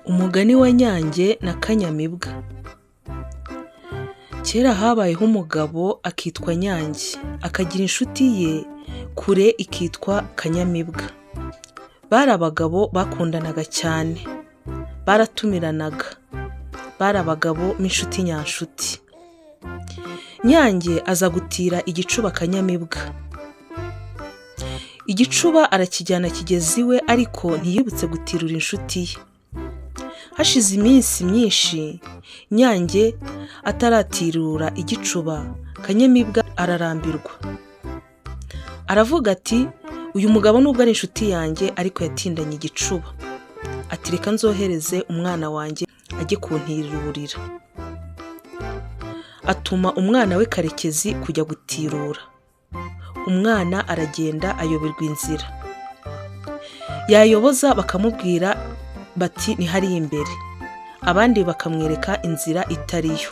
Umugani wa Nyange na Kanyamibwa. Kera habayeho umugabo akitwa Nyange, akagira inshuti ye kure ikitwa Kanyamibwa. Bari abagabo bakundanaga cyane, baratumiranaga, bari abagabo b'inshuti nyanshuti. Nyange aza gutira igicuba Kanyamibwa. Igicuba arakijyana kigeza iwe ariko ntiyibutse gutirura inshuti ye. Hashize iminsi myinshi Nyange ataratirura igicuba, Kanyamibwa ararambirwa. Aravuga ati uyu mugabo nubwo ari inshuti yanjye ariko yatindanye igicuba. Ati reka nzohereze umwana wanjye ajye kuntirurira. Atuma umwana we Karekezi kujya gutirura. Umwana aragenda ayoberwa inzira. Yayoboza bakamubwira bati ni hariya imbere. Abandi bakamwereka inzira itari yo.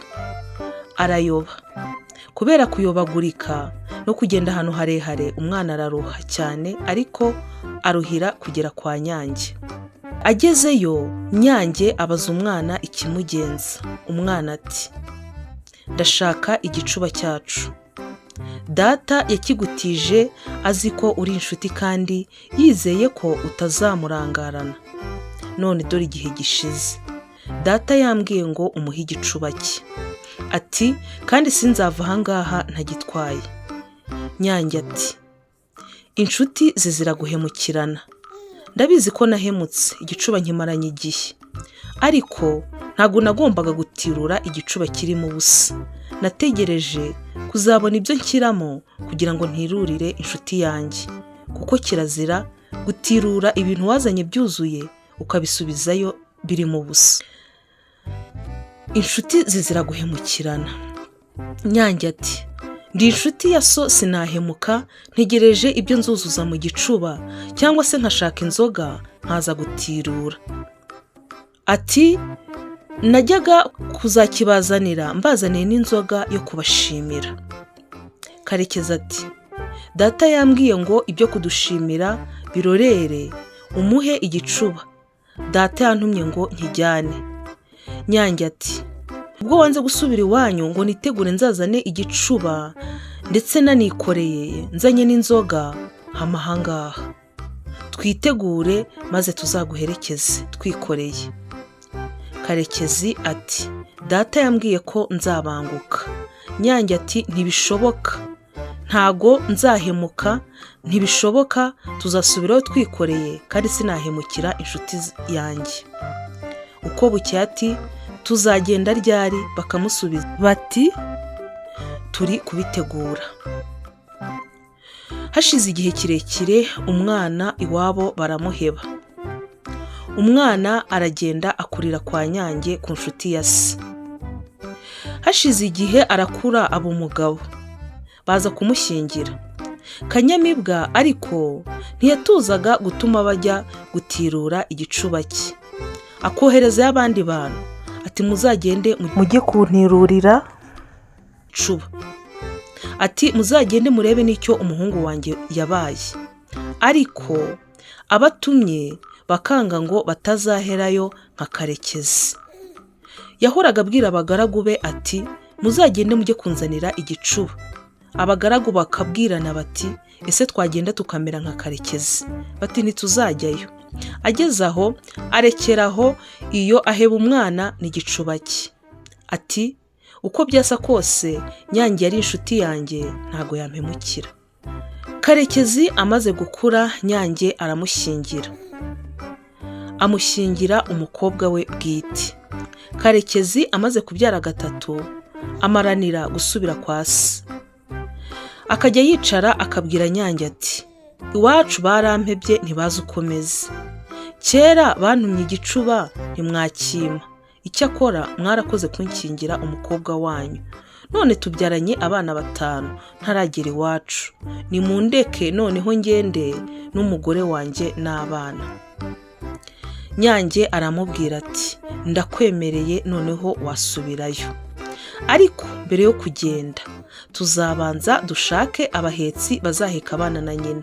Arayoba. Kubera kuyobagurika no kugenda ahantu harehare umwana araruha cyane ariko aruhira kugera kwa Nyange. Agezeyo Nyange abaza umwana ikimugenza. Umwana ati ndashaka igicuba cyacu. Data yakigutije azi ko uri inshuti kandi yizeye ko utazamurangarana. None dore igihe gishize. Data yambwiye ngo umuhe igicuba cye. Ati kandi sinzava aha ngaha ntagitwaye. Nyange ati inshuti zizira guhemukirana. Ndabizi ko nahemutse igicuba nkimaranye igihe. Ariko ntabwo nagombaga gutirura igicuba kirimo ubusa. Nategereje kuzabona ibyo nshyiramo kugira ngo ntirurire inshuti yanjye. Kuko kirazira gutirura ibintu wazanye byuzuye ukabisubizayo birimo ubusa. Inshuti zizira guhemukirana. Nyange ati ndi inshuti ya so sinahemuka, ntegereje ibyo nzuzuza mu gicuba cyangwa se nkashaka inzoga nkaza gutirura. Ati najyaga kuzakibazanira mbazaniye n'inzoga yo kubashimira. Karekezi ati data yambwiye ngo ibyo kudushimira birorere umuhe igicuba. Data yantumye ngo nkijyane. Nyange ati ubwo wanze gusubira iwanyu ngo nitegure nzazane igicuba ndetse nanikoreye nzanye n'inzoga hama aha ngaha. Twitegure maze tuzaguherekeze twikoreye. Karekezi ati data yambwiye ko nzabanguka. Nyange ati ntibishoboka, ntago nzahemuka, ntibishoboka tuzasubirayo twikoreye kandi sinahemukira inshuti yanjye. Uko bukeye ati tuzagenda ryari? Bakamusubiza bati turi kubitegura. Hashize igihe kirekire umwana iwabo baramuheba. Umwana aragenda akurira kwa Nyange ku nshuti ya se. Hashize igihe arakura aba umugabo. Baza kumushyingira. Kanyamibwa ariko ntiyatuzaga gutuma bajya gutirura igicuba cye. Akoherezayo abandi bantu ati muzagende mujye kuntirurira igicuba. Ati muzagende murebe n'icyo umuhungu wanjye yabaye. Ariko abatumye bakanga ngo batazaherayo nka Karekezi. Yahoraga abwira abagaragu be ati muzagende mujye kunzanira igicuba. Abagaragu bakabwirana bati ese twagenda tukamera nka Karekezi? Bati ntituzajyayo. Ageze aho arekera aho iyo aheba umwana n'igicuba cye. Ati uko byasa kose Nyange yari inshuti yanjye ntago yampemukira. Karekezi amaze gukura Nyange aramushyingira. Amushyingira umukobwa we bwite. Karekezi amaze kubyara gatatu amaranira gusubira kwa se. Akajya yicara akabwira Nyange ati iwacu barampebye ntibazi uko meze. Kera bantumye igicuba ntimwakimpa. Icyakora mwarakoze kunshyingira umukobwa wanyu. None tubyaranye abana batanu ntaragera iwacu. Nimundeke noneho ngende n'umugore wanjye n'abana. Nyange aramubwira ati ndakwemereye noneho wasubirayo. Ariko mbere yo kugenda tuzabanza dushake abahetsi bazaheka abana na nyina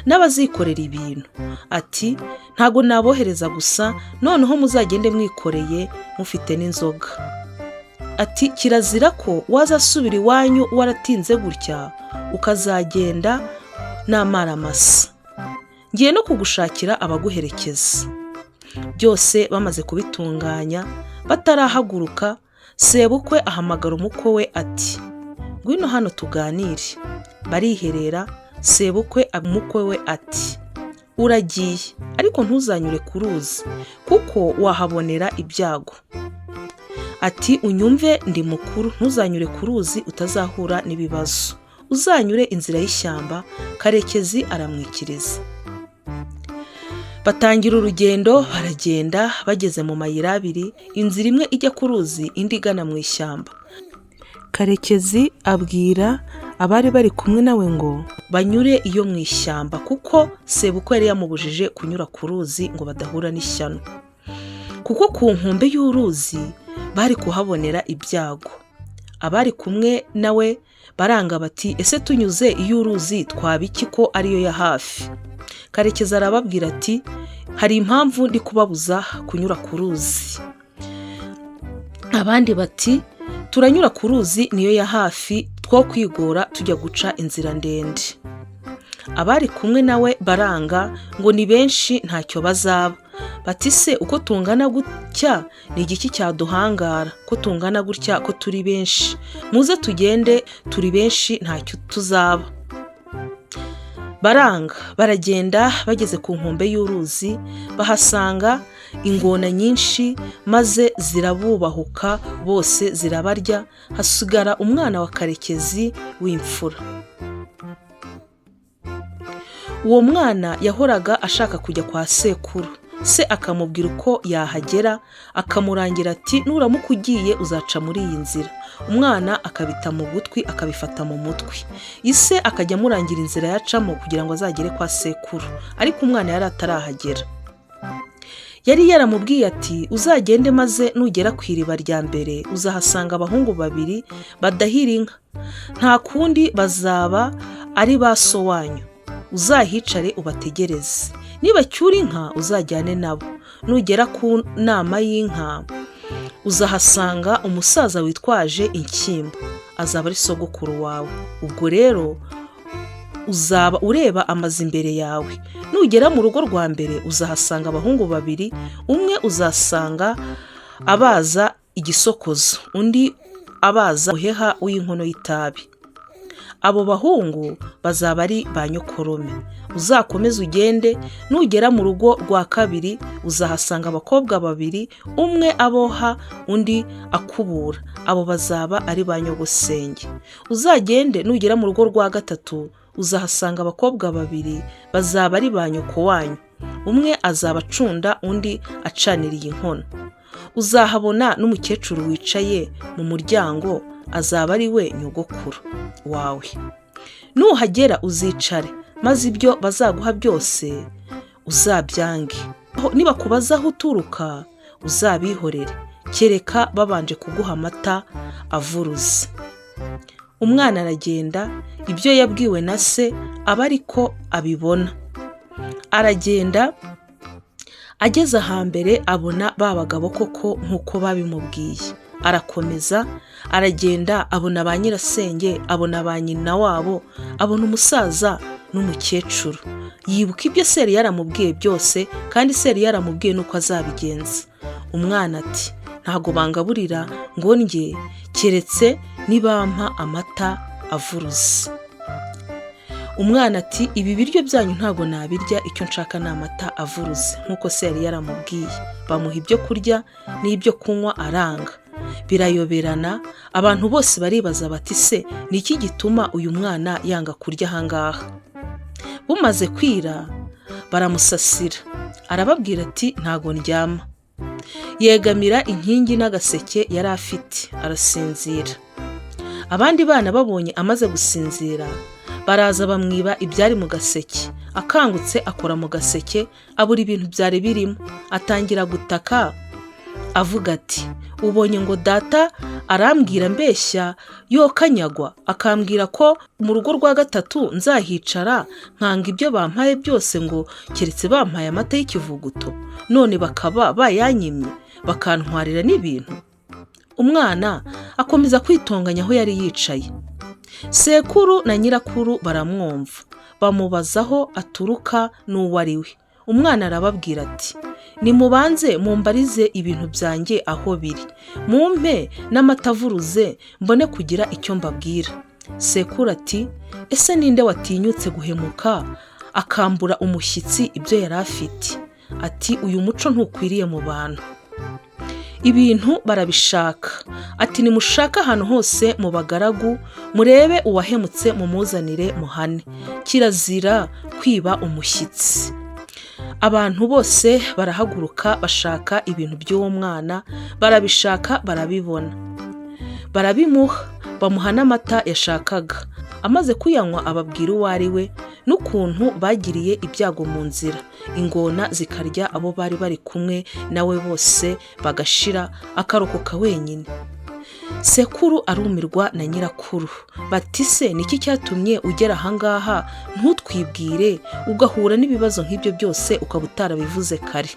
n'abazikorera ibintu. Ati ntago nabohereza gusa, noneho muzagende mwikoreye mufite n'inzoga. Ati kirazira ko wazasubira iwanyu waratinze gutya ukazagenda n'amaramasa. Ngiye no kugushakira abaguherekeza. Byose bamaze kubitunganya batarahaguruka, sebukwe ahamagara umukwe we ati ngwino hano tuganire. Bariherera, sebukwe umukwe we ati uragiye ariko ntuzanyure ku ruzi kuko wahabonera ibyago. Ati unyumve ndi mukuru, ntuzanyure ku ruzi utazahura n'ibibazo, uzanyure inzira y'ishyamba. Karekezi aramwikiriza. Batangira urugendo, baragenda, bageze mu mayira abiri, inzira imwe ijya ku ruzi indi igana mu ishyamba. Karekezi abwira abari bari kumwe nawe ngo banyure iyo mu ishyamba kuko sebukwe yari yamubujije kunyura ku ruzi ngo badahura n'ishyano, kuko ku nkombe y'uruzi bari kuhabonera ibyago. Abari kumwe nawe baranga bati ese tunyuze iy'uruzi twaba iki ko ariyo ya hafi? Karekezi arababwira ati hari impamvu ndi kubabuza kunyura ku ruzi. Abandi bati turanyura ku ruzi niyo ya hafi, two kwigora tujya guca inzira ndende. Abari kumwe nawe baranga ngo ni benshi ntacyo bazaba. Bati se uko tungana gutya ni igiki cyaduhangara, ko tungana gutya ko turi benshi, muze tugende turi benshi ntacyo tuzaba. Baranga baragenda, bageze ku nkombe y'uruzi bahasanga ingona nyinshi maze zirabubahuka bose zirabarya, hasigara umwana wa Karekezi w'imfura. Uwo mwana yahoraga ashaka kujya kwa sekuru, se akamubwira uko yahagera, akamurangira ati nuramuka ugiye uzaca muri iyi nzira. Umwana akabita mu gutwi akabifata mu mutwe, ise akajya amurangira inzira yacamo kugira ngo azagere kwa sekuru, ariko umwana yari atarahagera. Yari yaramubwiye ati uzagende maze nugera ku iriba rya mbere uzahasanga abahungu babiri badahira inka, nta kundi bazaba ari ba so wanyu, uzahicare ubategereze, nibacyura inka uzajyane nabo, nugera ku nama y'inka uzahasanga umusaza witwaje inshyimbo, azaba ari sogokuru wawe, ubwo rero uzaba ureba amazu imbere yawe. Nugera mu rugo rwa mbere uzahasanga abahungu babiri, umwe uzasanga abaza igisokozo, undi abaza umuheha w'inkono y'itabi. Abo bahungu bazaba ari ba nyokorome. Uzakomeze ugende, nugera mu rugo rwa kabiri uzahasanga abakobwa babiri, umwe aboha undi akubura, abo bazaba ari ba nyogosenge. Uzagende nugera mu rugo rwa gatatu uzahasanga abakobwa babiri, bazaba ari ba nyoko wanyu, umwe azaba acunda undi acaniriye inkono. Uzahabona n'umukecuru wicaye mu muryango, azaba ari we nyogokuru wawe. Nuhagera uzicare, maze ibyo bazaguha byose uzabyange. Nibakubaza aho uturuka uzabihorere, kereka babanje kuguha amata avuruze. Umwana aragenda, ibyo yabwiwe na se aba ariko abibona. Aragenda ageze ahambere abona ba bagabo koko nk'uko babimubwiye. Arakomeza aragenda abona ba nyirasenge, abona ba nyina wabo, abona umusaza n'umukecuru. Yibuka ibyo se yari yaramubwiye byose, kandi se yari yaramubwiye n'uko azabigenza. Umwana ati ntago bangaburira ngo ndye keretse nibampa amata avuruze. Umwana ati ibi biryo byanyu ntago nabirya, icyo nshaka ni amata avuruze nk'uko se yari yaramubwiye. Bamuha ibyo kurya n'ibyo kunywa aranga. Birayoberana, abantu bose baribaza bati se ni iki gituma uyu mwana yanga kurya aha ngaha? Bumaze kwira baramusasira, arababwira ati ntago ndyama. Yegamira inkingi n'agaseke yari afite arasinzira. Abandi bana babonye amaze gusinzira baraza bamwiba ibyari mu gaseke. Akangutse akora mu gaseke abura ibintu byari birimo, atangira gutaka Avuga ati: "Ubonye ngo data arambwira mbeshya yokanyagwa, akambwira ko mu rugo rwa gatatu nzahicara, nkanga ibyo bampaye byose ngo keretse bampaye amata y'ikivuguto, none bakaba bayanyimye bakantwarira n'ibintu." Umwana akomeza kwitonganya aho yari yicaye. Sekuru na nyirakuru baramwumva, bamubaza aho aturuka n'uwo ari we. Umwana arababwira ati: "Nimubanze mumbarize ibintu byanjye aho biri, mumpe n'amata avuruze, mbone kugira icyo mbabwira." Sekuru ati: "Ese ninde watinyutse guhemuka akambura umushyitsi ibyo yari afite?" Ati: "Uyu muco ntukwiriye mu bantu." Ibintu barabishaka. Ati: "Nimushake ahantu hose mu bagaragu, murebe uwahemutse mumuzanire muhane, kirazira kwiba umushyitsi." Abantu bose barahaguruka bashaka ibintu by'uwo mwana, barabishaka barabibona, barabimuha, bamuha n'amata yashakaga. Amaze kuyanywa ababwira uwo ari we n'ukuntu bagiriye ibyago mu nzira, ingona zikarya abo bari bari kumwe nawe bose bagashira, akarokoka wenyine. Sekuru arumirwa na nyirakuru, bati: "Se niki cyatumye ugera ahangaha ntutwibwire, ugahura n'ibibazo nk'ibyo byose ukaba utarabivuze kare?"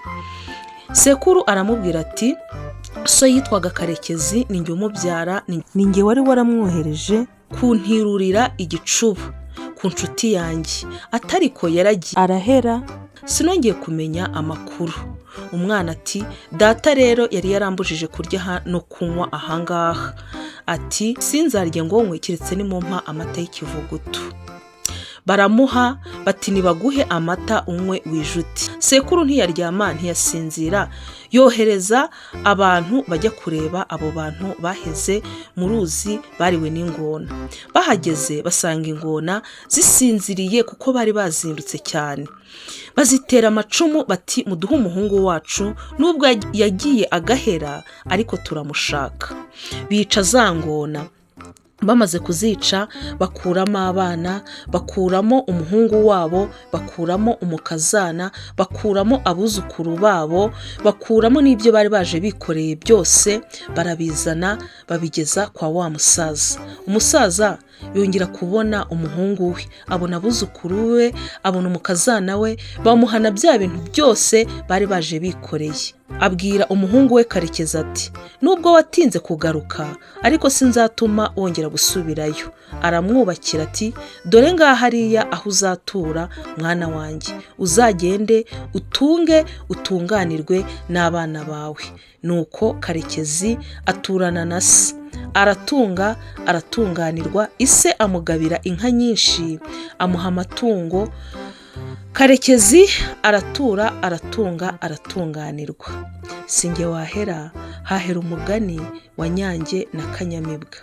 Sekuru aramubwira ati: "So yitwaga Karekezi, ni njye umubyara, ni njye wari waramwohereje kuntirurira igicuba ku nshuti yanjye, atariko yaragiye arahera, sinongeye kumenya amakuru." Umwana ati: "Data rero yari yarambujije kurya no kunywa ahangaha, ati sinzarye ngo nywe keretse nimumpa amata y'ikivuguto." Baramuha, bati: "Nibaguhe amata unywe wijute." Sekuru ntiyaryama ntiyasinzira, yohereza abantu bajya kureba abo bantu baheze mu ruzi bariwe n'ingona. Bahageze basanga ingona zisinziriye kuko bari bazindutse cyane. Bazitera amacumu bati: "Muduhe umuhungu wacu, nubwo yagiye agahera ariko turamushaka." Bica za ngona. Bamaze kuzica bakuramo abana, bakuramo umuhungu wabo, bakuramo umukazana, bakuramo abuzukuru babo, bakuramo n'ibyo bari baje bikoreye byose, barabizana babigeza kwa wa musaza. Umusaza yongera kubona umuhungu we, abona abuzukuru be, abona umukazana we, bamuhana bya bintu byose bari baje bikoreye. Abwira umuhungu we Karekezi ati: "Nubwo watinze kugaruka ariko sinzatuma wongera gusubirayo." Aramwubakira ati: "Dore ngaha hariya aho uzatura, mwana wanjye, uzagende utunge utunganirwe n'abana bawe." Nuko Karekezi aturana na se, aratunga aratunganirwa, ise amugabira inka nyinshi, amuha amatungo. Karekezi aratura aratunga aratunganirwa. Si njye wahera, hahera umugani wa Nyange na Kanyamibwa.